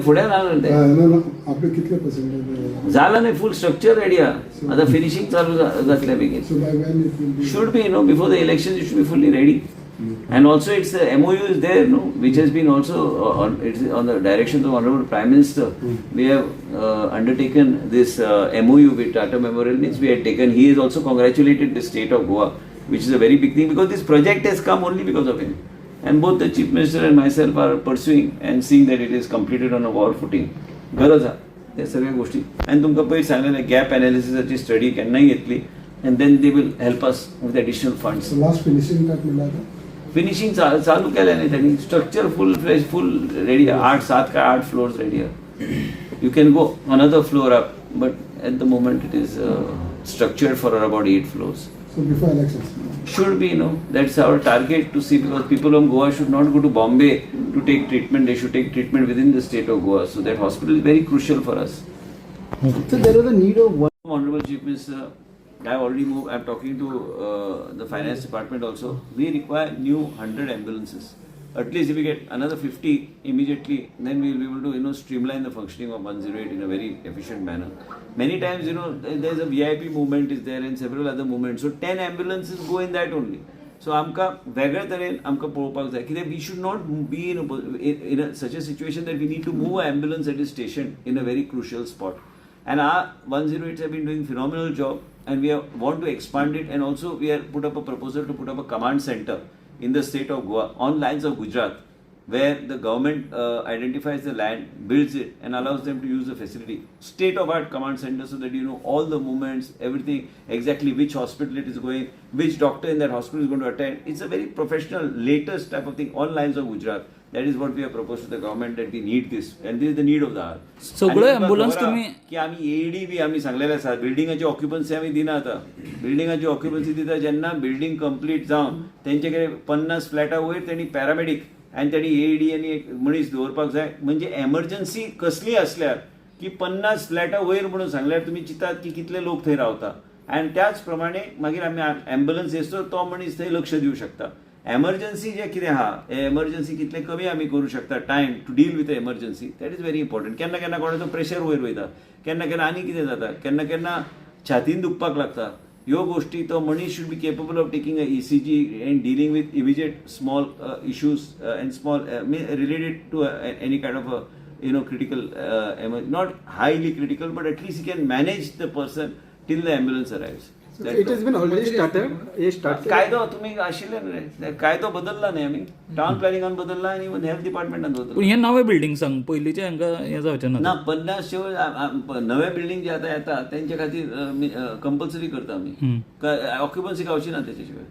फुडें ना ते. ना ना, आपले कितले पर्सेंटेज? झालं नाही, फुल स्ट्रक्चर रेडी आहा. आता फिनिशिंग चालू जातलें बेगीन. So by when it will be? Should be, before the elections, it should be fully ready. And also, it's the MOU is there, no, which has been also on, it's on the direction of Honorable Prime Minister. We have undertaken this MOU with Tata Memorial, means we had taken. He has also congratulated the state of Goa, which is a very big thing because this project has come only because of him. And both the Chief Minister and myself are pursuing and seeing that it is completed on a war footing. गरज आहा त्या सगळ्या गोष्टी. आनी तुमकां पयर सांगलेलें, gap एनालिसिसाची study केन्नाय येतली and then they will help us with additional funds. So last finishing touch म्हणल्यार आता? फिनिशिंग चालू केलें न्ही त्यांनी. स्ट्रक्चर फुल फ्लॅश, फुल रेडी. आठ, सात काय आठ फ्लोर्स रेडी आहा. You can go another floor up, but at the moment it is structured for about eight floors. So before elections? Should be. That's our target to see, because people from Goa should not go to Bombay to take treatment. They should take treatment within the state of Goa. So that hospital is very crucial for us. So there was a need of one. Honorable Chief Minister, I have already moved, I'm talking to the finance department also. We require new 100 ambulances. At least if we get another 50 immediately, then we will be able to streamline the functioning of 108 in a very efficient manner. Many times, there's a VIP movement is there and several other movements. So 10 ambulances go in that only. So आमकां वेगळे तरेन आमकां पळोवपाक जाय कित्याक we should not be in such a situation that we need to move ambulance at is station in a very crucial spot. And our 108 have been doing phenomenal job and we want to expand it, and also we have put up a proposal to put up a command center in the state of Goa on lines of Gujarat, where the government identifies the land, builds it and allows them to use the facility. State of art command center, so that you know all the movements, everything, exactly which hospital it is going, which doctor in that hospital is going to attend. It's a very professional, latest type of thing on lines of Gujarat. That is what we have proposed to the government, that we need this and this is the need of the hour. सगळ्यो आनी तुमकां ambulance खबर आहा तुम्ही- की आमी AD बी आमी सांगलेले आसा. बिल्डिंगाची ऑक्युपन्सी आमी दिना. आतां बिल्डिंगाची ऑक्युपन्सी दिता जेन्ना बिल्डिंग कंप्लीट जावन तेंचे कडेन 50 फ्लॅटा वयर तेणी पॅरामेडीक आनी तेणी एडी आनी एक मनीस दवरपाक जाय. म्हणजे एमर्जन्सी कसलीय आसल्यार की 50 फ्लॅटा वयर म्हणून सांगल्यार तुमी चिंतात की कितले लोक थंय रावता. आनी त्याच प्रमाणे मागीर आमी एम्बुलन्स येसर तो मनीस थंय लक्ष दिवं शकता. एमर्जन्सी जे कितें आहा, एमर्जन्सी कितले कमी आमी करूं शकता, time to deal with emergency, that is very important. केन्ना केन्ना कोणाचो प्रेशर वयर वयता, केन्ना केन्ना आनी कितें जाता, केन्ना केन्ना छातीन दुखपाक लागता. ह्यो गोश्टी तो मनीस should be capable of taking a ECG and dealing with immediate small issues and small related to any kind of critical, not highly critical, but at least he can manage the person till the ambulance arrives. It has been already started. हे start कायदो तुम्ही आशिल्ले न्हू रे, कायदो बदलला न्ही. आमी टावन प्लॅनिंगान बदलला आनी हेल्थ डिपार्टमेंटान बदलला. पूण हे नवे बिल्डिंग सांग, पयलींचे हांकां हें जावचें ना. ना, 50 नवे बिल्डिंग जे आता येता तेंचे खातीर कंपल्सरी करता आमी. ऑक्युपन्सी गावची ना तेच्या शिवाय.